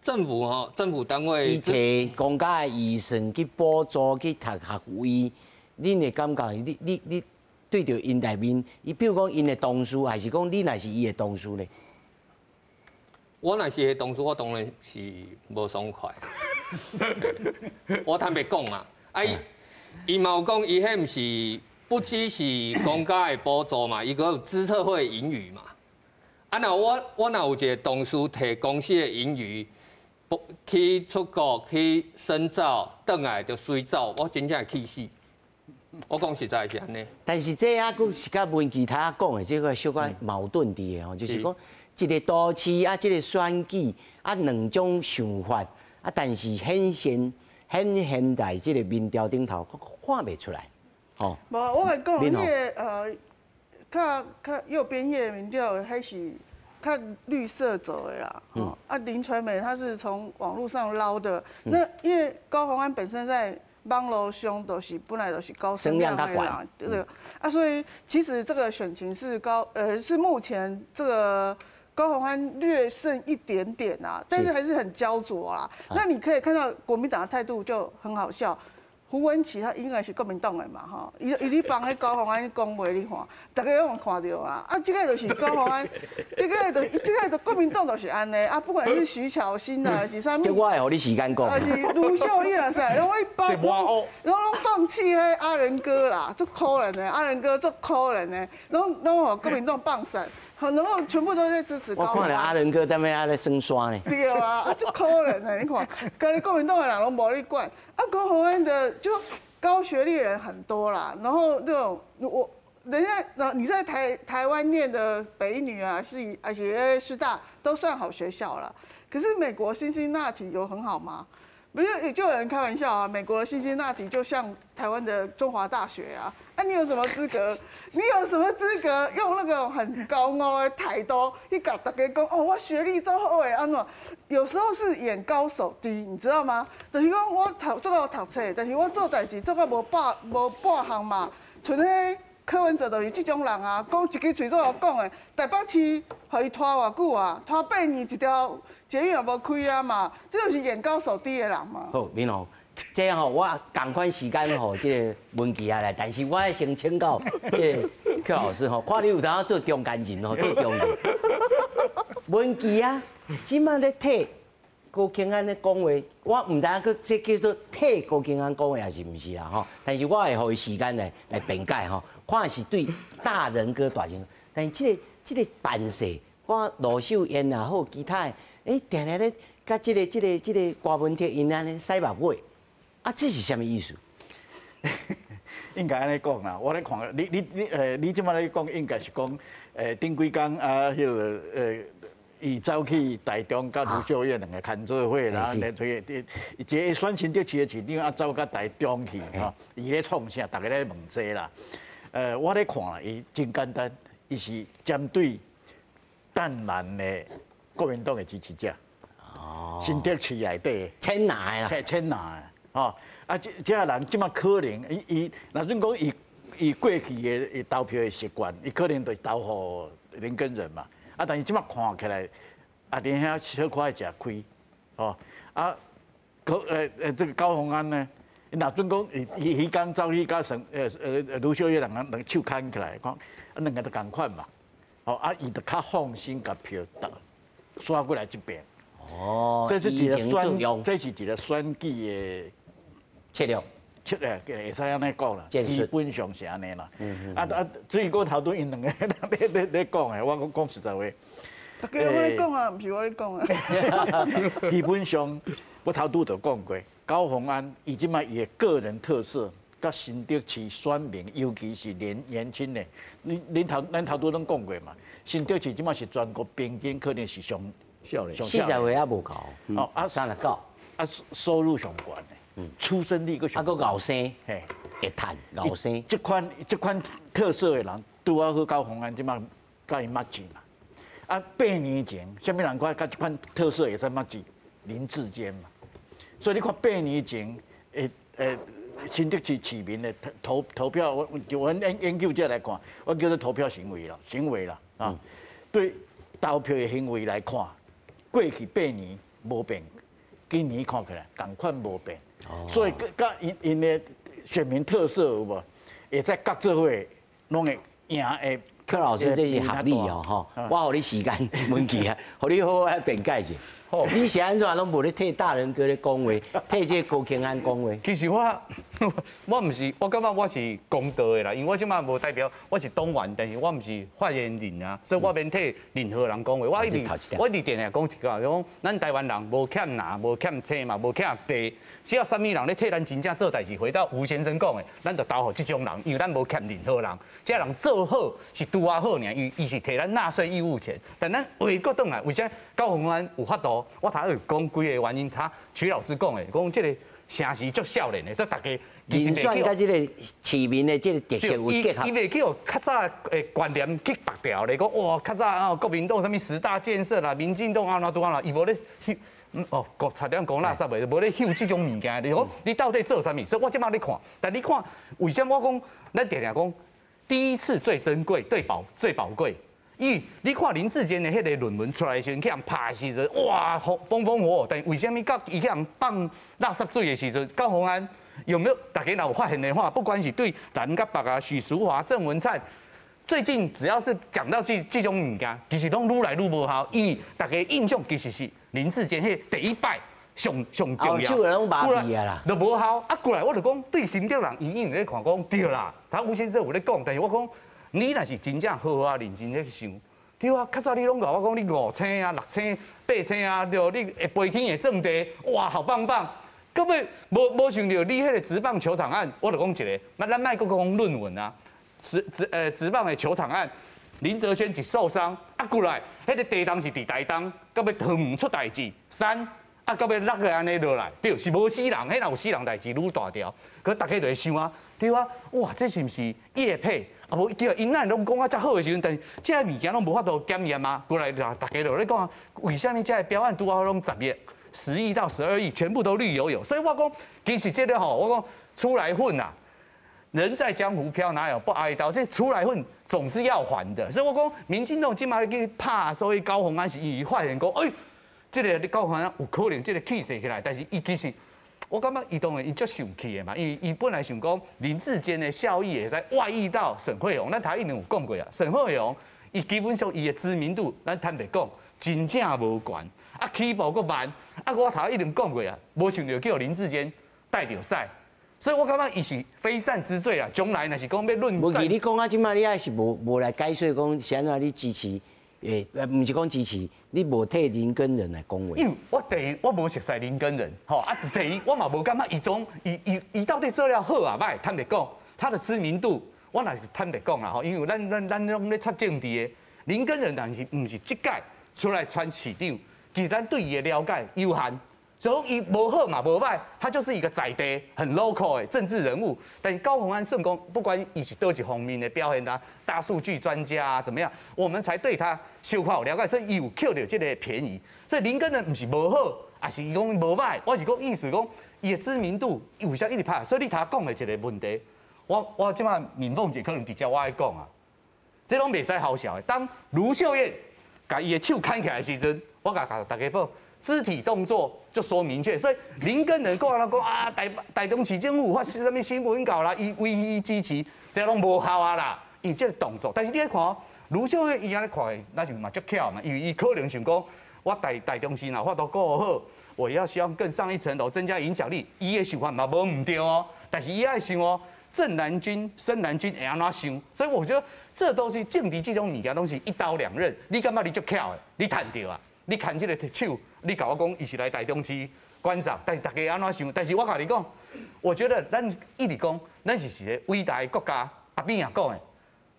政府吼，政府单位，伊提公家的预算去补助去读学位。恁会感觉，你对著𪜶内面，伊比如讲𪜶的同事，还是讲你若是伊的同事咧？我若是伊的同事，我当然是无爽快。我坦白讲啊，啊伊伊嘛有讲，伊彼毋是不只是公家的补助嘛，伊阁有资策会盈余嘛。啊，若我若有一个同事提公司的盈余，去出国去深造，转来就随走，我真正会气死。我讲实在是按呢。但是这犹阁是佮文琪头讲的这个小可矛盾伫的吼，就是讲一个都市啊，这个选举啊，两种想法啊，但是显现显现在这个民调顶头，看袂出来，吼。无，我来讲，彼个较较右边彼个民调彼是较绿色走的啦，吼啊林传媒他是从网路上捞的，那因为高虹安本身在网路上都是本来就是高声量的啦，对不对？啊，所以其实这个选情是高，是目前这个高虹安略胜一点点啊，但是还是很焦灼啊。那你可以看到国民党的态度就很好笑。胡文琪他应该是国民党的嘛，吼，伊咧帮彼高虹安讲话，你看，大家拢有看著啊。啊，这个就是高虹安，这个就国民党就是按呢。啊，不管是徐巧芯啊，是啥物，这我会予你时间讲。还是卢秀燕啊，啥，拢咧帮，拢放弃彼阿仁哥啦，足可怜的，阿仁哥足可怜的，拢予国民党放散。好，然后全部都在支持高。我看著阿仁哥在遐咧耍沙呢。对啊，啊，足可怜的，你看，家己国民党的人拢无咧管。啊，高虹安的就高学历的人很多啦，然后那种我人家，那你在台湾念的北一女啊，是而且师大都算好学校了。可是美国辛辛那提有很好吗？不是，就有人开玩笑啊，美国的辛辛那提就像台湾的中华大学啊，啊，你有什么资格？你有什么资格用那个很高傲的态度去共大家讲？哦，我学历足好的，按怎？有时候是眼高手低，你知道吗？就是讲我读足够读册，但是我做代志做甲无半项嘛，像彼柯文哲就是这种人啊，讲一支喙做会讲的，台北市予伊拖偌久啊？拖8年一条捷运也无开啊嘛，这就是眼高手低的人嘛。好，明宏，这样吼，我仝款时间予这个文琪啊来，但是我爱先请教这个柯老师吼，看你有当做中间人吼，做中人。文琪啊，这马咧替高虹安咧讲话，我毋知影阁这叫做替高虹安讲话抑是毋是啦吼？但是我会予伊时间来辩解吼，看是对大仁哥大仁，但是这个办事，我卢秀燕也好，其他的，定定咧佮这个郭文铁𪜶按呢使目尾，啊，这是啥物意思？应该按呢讲啦，我咧看你这马咧讲，应该是讲，顶几工啊，彼个。伊走去台中佮卢秀燕两个牵做伙，然后咧推，伊一个选新竹市的市长啊，走到台中去吼，伊咧创啥？逐家咧问这啦。我咧看啦，伊真简单，伊是针对淡蓝的国民党的支持者。哦。新竹市内底。千拿的啦。千拿的，吼啊！这人这马可能，伊伊若准讲伊伊过去的投票的习惯，伊可能就投予林耕仁嘛。啊！但是这马看起来，啊，林遐小可爱食亏，吼啊，高这个高虹安呢，若准讲伊伊彼工走去佮沈卢秀燕两个两手牵起来，讲啊两个都仝款嘛，吼啊，伊就较放心共票投刷过来这边。哦，这是一个选，这是一个选举的策略。策略会使按呢讲啦，基本上是按呢啦。啊啊，至于讲头拄𪜶两个咧讲的，我讲讲实在话。大家拢咧讲啊，毋是我咧讲啊。基本上，我头拄就讲过，高虹安伊这马伊的个人特色，佮新竹市选民，尤其是年年轻的，你恁头咱头拄拢讲过嘛，新竹市这马是全国平均可能是上少年，40岁犹无够，哦啊39，啊收入上悬的。出生率阁上，啊，阁𠢕生，嘿，会趁𠢕生。这款特色的人，拄仔好高虹安这马佮伊默契嘛。啊，8年前，啥物人看佮这款特色会使默契？林智坚嘛。所以你看八年前，新竹市市民的投票，我就阮研究者来看，我叫做投票行为啦，行为啦，啊，对投票的行为来看，过去八年无变，今年看起来仝款无变。所以，佮𪜶的选民特色有无？会使合做伙，拢会赢的。柯老师，这是学理哦，吼！我予你时间问题啊，予你好好来辩解一下。你是按怎拢无咧替大仁哥咧讲话，替这个高虹安讲话？其实我毋是，我感觉我是公道的啦，因为我这马无代表我是党员，但是我毋是发言人啊，所以我免替任何人讲话。我一直定定讲一句，就讲咱台湾人无欠蓝，无欠青嘛，无欠白，只要啥物人咧替咱真正做代志，回到吴先生讲的，咱就投予这种人，因为咱无欠任何人。这人做好是拄仔好尔，因为伊是提咱纳税义务钱。但咱回过转来，为啥高虹安有法度？我头有讲几个原因，他徐老师讲的，讲这个城市足少年的，所以大家其实选佮这个市民的这个特色有结合。伊袂去予较早的观念去绑掉咧，讲哇，较早啊国民党啥物十大建设啦，民进党按怎拄按怎，伊无咧哦，国差点讲垃圾话，无咧嗅这种物件。你讲你到底做啥物？所以我这马咧看，但你看为啥我讲咱定定讲第一次最珍贵、最宝贵？因为你看林智坚的彼个论文出来的时阵，去人拍的时阵，哇，风风火火。但为啥物到伊去人放垃圾水的时阵，高虹安有没有？大家若有发现的话，不管是对蓝佮白啊，许淑华、郑文灿，最近只要是讲到这种物件，其实拢愈来愈无效，因为大家印象其实是林智坚彼第一摆上上重要，后手拢麻痹啊啦，都无效。啊，过来我就讲对新竹人，伊已经咧看讲对啦，他吴先生有咧讲，但是我讲。你若是真正好好啊认真咧想，对啊，较早你拢共我讲你五星啊、六星、八星啊，对，你会飞天会钻地，哇，好棒棒。到尾无想到你彼个职棒球场案，我就讲一个，那咱莫阁讲论文啊，职棒的球场案，林哲瑄一受伤，啊过来，彼个地动是伫台东，到尾桃园出代志，山啊到尾落个按呢落来，对，是无死人，彼若有死人代志愈大条，可大家就会想啊，对啊，哇，这是毋是业配？啊无叫𪜶咱拢讲啊遮好的时阵，但是这个物件拢无法度检验啊。过来大家就咧讲啊，为啥物这个标案拄好拢10亿、10亿到12亿，全部都绿油油？所以我讲，其实这个吼，我讲出来混啊，人在江湖飘，哪有不挨刀？这出来混总是要还的。所以我讲，民进党这马去拍，所以高虹安是伊发现讲，哎，这个你高虹安有可能这个气势起来，但是伊其实。我感觉伊当然伊足生气的嘛，因为伊本来想讲林智坚的效益会使外溢到沈慧虹，咱头一定有讲过啊。沈慧虹伊基本上伊的知名度，咱坦白讲，真正无悬，啊起步阁慢，啊我头一定讲过啊，无想到叫林智坚带著赛，所以我感觉伊是非战之罪啊。将来若是讲欲论，无你讲啊，这马你也是无来解说讲，是按怎你支持？欸，毋是讲支持，你无替林耕仁来讲话。因为我第一我无熟似林耕仁，吼啊，第二我嘛无感觉伊种伊伊伊到底做了好啊䆀，坦白讲，他的知名度，我若是坦白讲啦吼，因为咱拢咧插政治的，林耕仁但是毋是这届出來選市長，其實咱對伊的了解有限。所以伊無好嘛無歹，他就是一個在地很 local 的政治人物。但是高虹安算講，不管伊是佗一方面的表現啊，大數據專家啊怎麼樣，我們才對他小可有了解，所以伊有抾著這個便宜。所以林耕仁毋是無好，抑是伊講無歹，我是講意思講，伊的知名度為啥一直拍？所以你頭講的一個問題，我這擺敏鳳姐可能直接我愛講啊，這攏袂使好笑的。當盧秀燕共伊的手牽起來的時陣，我共大家報。肢體動作就說明確，所以林耕仁講啦講啊，台中市政府發什麼新聞稿啦，伊唯一支持，這攏無效啊啦，因為這個動作。但是你來看，盧秀燕伊按呢看，那就嘛足巧嘛，因為伊可能想講，我台中市若法度顧好，我要希望更上一層樓，增加影響力，伊的想法嘛無毋對哦，但是伊愛想哦，正藍軍、深藍軍會按怎想？所以我覺得這都是政治這種物件，攏是一刀兩刃。你感覺你足巧的，你趁著啊？你牽這个手，你共我講伊是來台中市觀賞，但是大家按怎想？但是我共你講，我覺得咱一直講，咱是一個偉大的國家。阿扁也講的，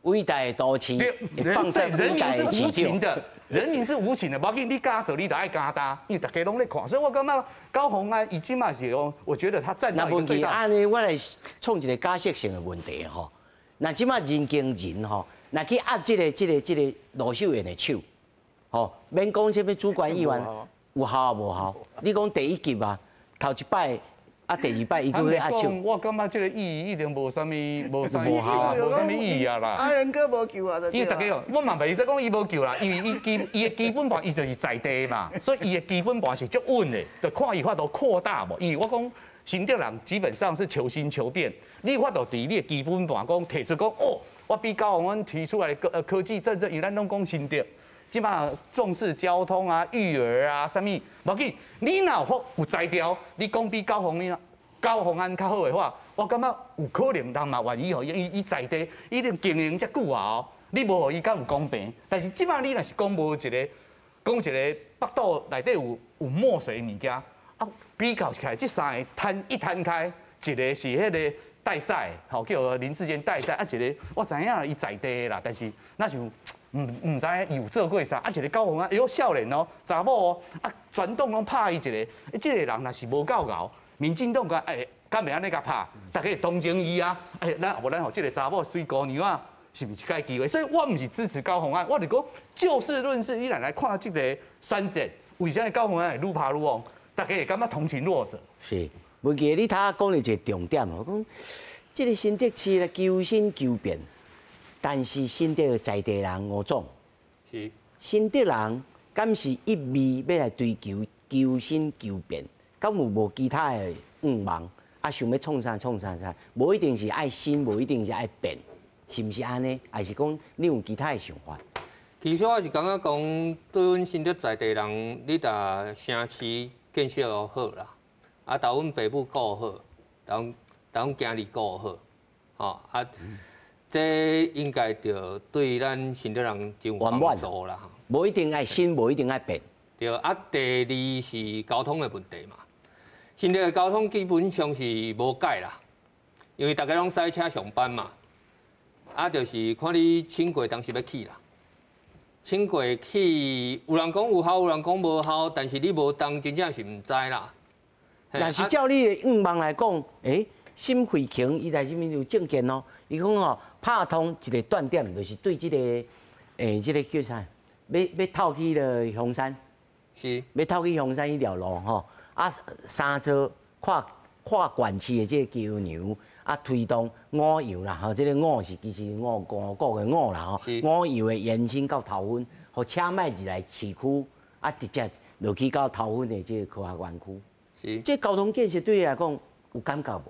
偉大的都市，對，人民是無情的，人民是無情的。無要緊，你敢做，你就愛敢擔，因為大家攏咧看。所以我感覺高虹安伊這馬是講，我覺得他站到一個最大。按呢，我來創一個假設性的問題吼。那這馬林耕仁吼，若去握這個盧秀燕的手。吼，免講啥物主管議員有效無效？你講第一級啊，頭一擺啊，第二擺伊閣去握手。我感覺這個意義一定無啥物，無啥物效，無啥物意義啊啦。阿仁哥無救啊，因為大家哦，我嘛袂使講伊無救啦，因為伊的基本盤伊就是在地嘛，所以伊的基本盤是足穩的，就看伊法度擴大無。因為我講新竹人基本上是求新求變，你有法度佇你的基本盤講提出講哦，我比高虹安提出來的科技政策，因為咱攏講新竹。這馬重視交通啊、育兒啊，啥物，無要緊。你若有有才調，你講比高虹安較好的話，我感覺有可能人嘛願意予伊，伊在地已經經營遮久啊哦，你無予伊敢有公平？但是這馬你若是講無一个，講一个腹肚內底有墨水的物件，啊，比較起來，這三个攤一攤開，一个是彼个代賽，吼叫林智堅代賽，啊一个我知影伊在地的啦，但是若像。毋知伊有做過啥，啊一个高虹安，哎喲少年哦，查某哦，啊全黨攏拍伊一个，這個人若是無夠𠢕，民進黨共欸，敢會按呢共拍？大家會同情伊啊，欸，咱無咱予這个查某媠姑娘啊，是毋是這个機會？所以我毋是支持高虹安，我是講就事論事，你若來看這個選戰，為啥高虹安會愈拍愈旺？大家會感覺同情弱者。是，文傑，你頭講了一個重點，我講這個新竹市咧求新求變。但是新竹的在地人吳總，是新竹人敢是一味欲來追求求新求變，敢有無其他的願望？啊，想欲創啥創啥啥，無一定是愛新，無一定是愛變，是毋是按呢？還是講你有其他的想法？其實我是感覺講，對阮新竹在地人，你若城市建設好啦，啊，共阮爸母顧好，共阮囝兒顧好，吼啊。這應該就對咱新竹人真有幫助啦。無一定愛新，無一定愛變。對啊，第二是交通的問題嘛。新竹的交通基本上是無解啦，因為大家攏駛車上班嘛。啊，就是看你輕軌當時欲起啦。輕軌起，有人講有效，有人講無效，但是你無動，真正是毋知啦。若是照你的願望來講，欸，沈慧瓊伊來這邊有政見哦，伊講哦。拍通一個斷點，就是對這個，欸，這個叫啥？欲透去了香山，是，欲透去香山彼條路吼，啊，三座跨縣市的這個橋梁，啊，推動五楊啦，吼，這個五是其實五五股的五啦吼，五楊的延伸到頭份，予車莫入來市區，啊，直接落去到頭份的這個科學園區。是，這交通建設對你來講有感覺無？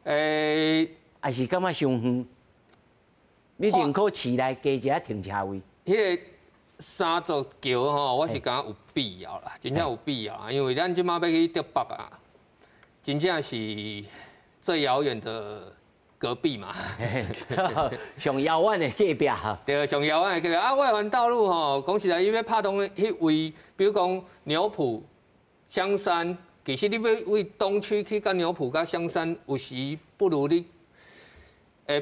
欸，還是感覺傷遠？你寧可市內加一個停車位。彼个三座橋吼，我是感覺有必要啦，真正有必要啊，因為咱這馬欲去竹北啊，真正是最遙遠的隔壁嘛。上遙遠的隔壁。對，上遙遠的隔壁啊！外環道路吼，講實在，伊欲拍通彼位，比如講牛埔、香山，其實你欲為東區去到牛埔佮香山，有時不如你，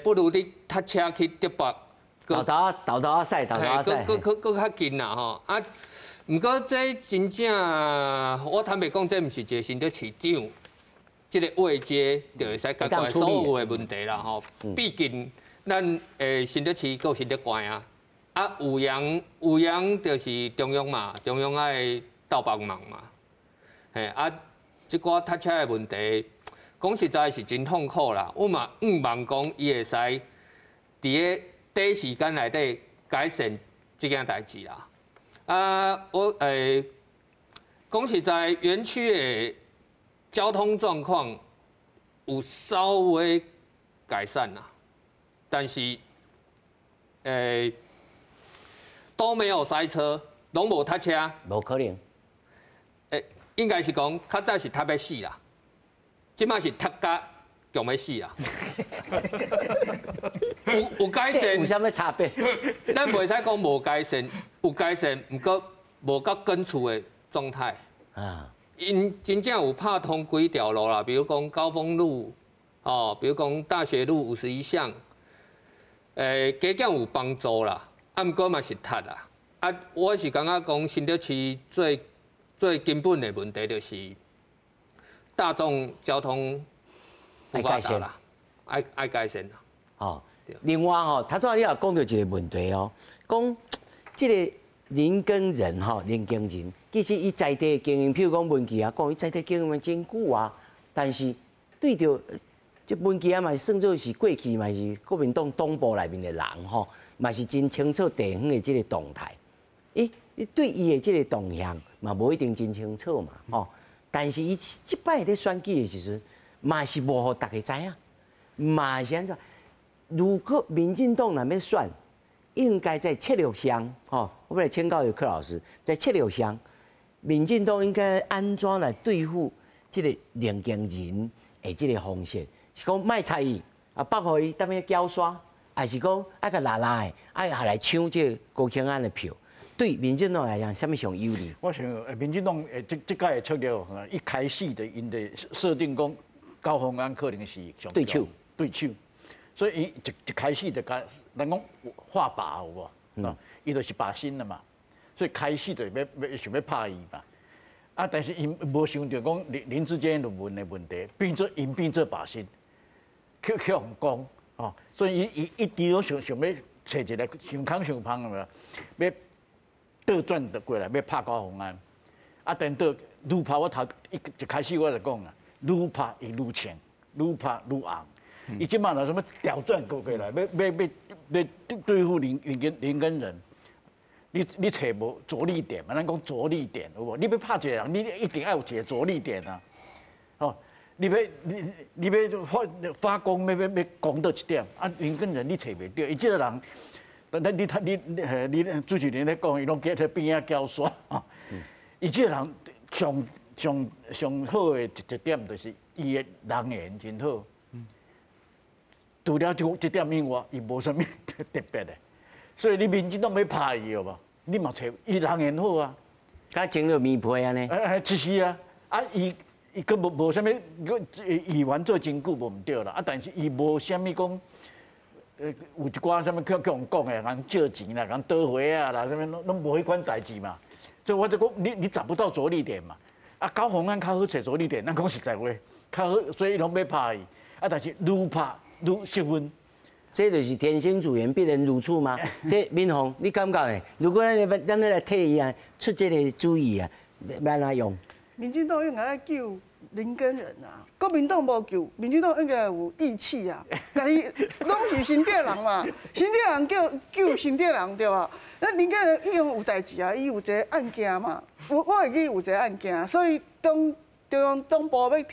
不如你踏車去竹北，豆豆豆豆仔驶，豆豆仔驶，阁较近啦吼。啊，毋过这真正，我坦白讲，这毋是一个新竹市长这个位阶就会使解决所有的问题啦吼。毕竟咱新竹市阁有新竹县啊，啊有闲有闲就是中央嘛，中央爱斗帮忙嘛。嘿啊，这寡塞车的问题，讲实在是真痛苦啦。我嘛向望讲伊会使伫咧短时间内底改善这件代志啦。啊，我讲实在，园区的交通状况有稍微改善啦，但是都没有塞车，拢无塞车，无可能。应该是讲较早是塞欲死啦，这摆是塞甲强欲死啦。有改善，有啥物差别？咱袂使讲无改善，有改善，毋过无到根除的状态。啊，𪜶真正有拍通几条路啦，比如讲高峰路，哦，比如讲大学路51巷，加减有帮助啦，啊，毋过嘛是塞啦。啊，我是感觉讲新竹市最最根本的问题就是大众交通不发达啦，爱改善啦。哦，另外吼，头拄仔你也讲到一个问题哦，讲这个林耕仁吼，林耕仁，其实伊在地经营，譬如讲文记啊，讲伊在地经营真久啊，但是对著这文记啊嘛，算做是过去嘛是国民党党部内面的人吼，嘛是真清楚地方的这个动态。欸，你对伊的这个动向嘛，无一定真清楚嘛，吼。但是伊这摆咧选举的时阵，嘛是无予大家知影，嘛是按怎？如果民进党若欲选，应该在策略上，吼，我欲来请教柯老师，在策略上，民进党应该按怎来对付这个林耕仁的这个方式？是讲莫睬伊，啊，放予伊踮遐搅沙，还是讲爱共拉拉的，爱来抢这个高虹安的票？对民进党来讲，啥物上有利？我想，民进党这这届的策略，一开始就𪜶的设定讲高虹安可能是上对手，对手，所以伊一开始就共人讲画靶有无？伊就是靶心了嘛，所以开始就欲想欲拍伊嘛。啊，但是𪜶无想著讲林智坚论文的问题，变做𪜶变做靶心，去予攻哦，所以伊一直拢想想欲揣一个想空想芳的，欲倒转的过来，欲拍高虹安，啊，等到愈拍我头一开始我就讲啊，愈拍伊愈强，愈拍愈红。伊这摆若啥物调转过来，欲对付林耕仁，你揣无着力点嘛？咱讲着力点有无？你欲拍一个人，你一定爱有一个着力点啊！哦，你欲发功，欲攻佗一点啊？林耕仁你揣袂著，伊这个人。但你他你你你主持人咧讲，伊拢伫咧边仔搅沙。伊这个人上上上好的一点就是伊的人缘真好。除了这点以外，伊无啥物特别的。所以你民进党欲拍伊，有无？你嘛揣伊人缘好啊，佮穿了棉被按呢。哎，其实啊，啊伊伊阁无啥物，议员做真久无毋对啦。啊，但是伊无啥物讲。有一寡啥物去予人讲的，人借钱啦，人倒回啊啦，啥物拢无彼款代志嘛。所以我就讲，你找不到着力点嘛。啊，高虹安较好揣着力点，咱讲实在话，较好，所以拢欲拍伊。啊，但是愈拍愈失分。这就是天生主言，必然如此吗？这敏凤，你感觉呢？如果咱欲来替伊啊出这个主意啊，欲按怎用？民进党应该爱救林耕仁啊，国民党无救，民进党应该有义气啊，家己拢是新竹人嘛，新竹人救新竹人对吧？那林耕仁已经有代志啊，伊有一个案件嘛，我会记有一个案件，所以当中央党部欲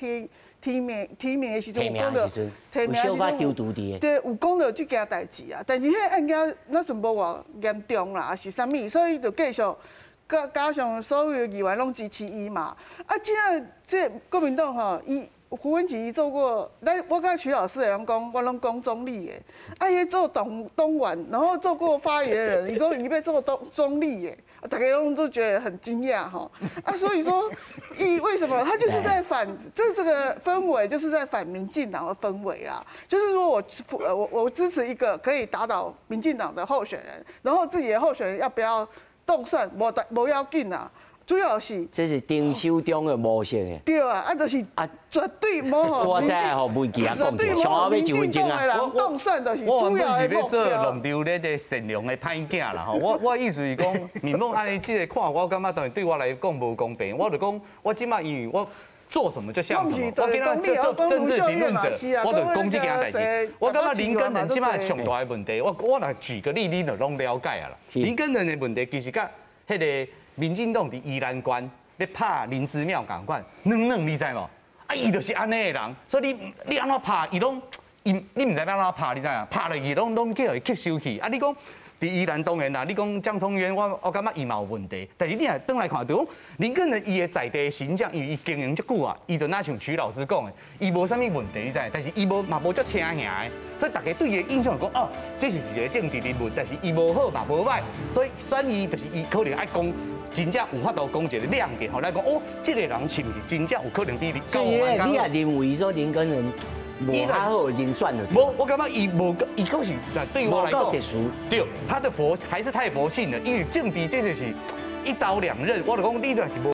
提名的时阵有讲著，提名的时阵，对，有讲著这件代志啊，但是彼个案件那阵无偌严重啦，抑是啥物，所以就继续。加上所有的议员拢支持伊嘛，啊，这这国民党吼，伊胡文琪伊做过，咱我佮徐老师会晓讲，我拢讲中立的，啊，伊做党员，然后做过发言人，伊讲伊欲做中立的，大家攏都覺得很驚訝吼。啊，所以說，伊為什麼他就是在反這個氛圍，就是在反民進黨的氛圍啦。就是說我支持一個可以打倒民進黨的候選人，然後自己的候選人要不要當選，無要緊啊。主要是這是丁守中的模式的。對啊，啊就是啊，絕對無予我知吼，文琪啊講者，上後尾一分鐘啊。我當選就是主要的目標。我原本是欲做弄丟咧個善良的歹囝啦吼。我意思是講，敏鳳按呢這個看，我感覺當然對我來講無公平。我就講，我這馬因為我做什麼就像什麼。我今仔做政治評論者，我就講這件代誌。我感覺林耕仁這馬上大的問題，我若舉個例，你就攏了解啊啦。林耕仁的問題其實佮彼個民進黨佇宜蘭縣咧拍林姿妙仝款，軟軟你知無？啊，伊就是按呢的人，所以你按怎拍，伊攏伊你毋知欲按怎拍，你知影？拍落去攏去予伊吸收去。啊，你講佇宜蘭當然啦，你講江聰淵，我感覺伊嘛有問題。但是你若轉來看，就講林耕仁伊的在地形象，因為伊經營足久啊，伊就若像徐老師講的，伊無啥物問題，你知？但是伊無嘛無足請形的，所以大家對伊的印象講，哦，這是一個政治人物，但是伊無好嘛無歹，所以選伊就是伊可能愛講真正有法度講一個亮點，予咱講哦，這個人是毋是真正有可能佇所以你也認為說林耕仁無較好人選了？無，我感覺伊無，伊閣是對我來講，對，他的佛還是太佛性了，因為政治這就是一刀兩刃，我就講你若是無。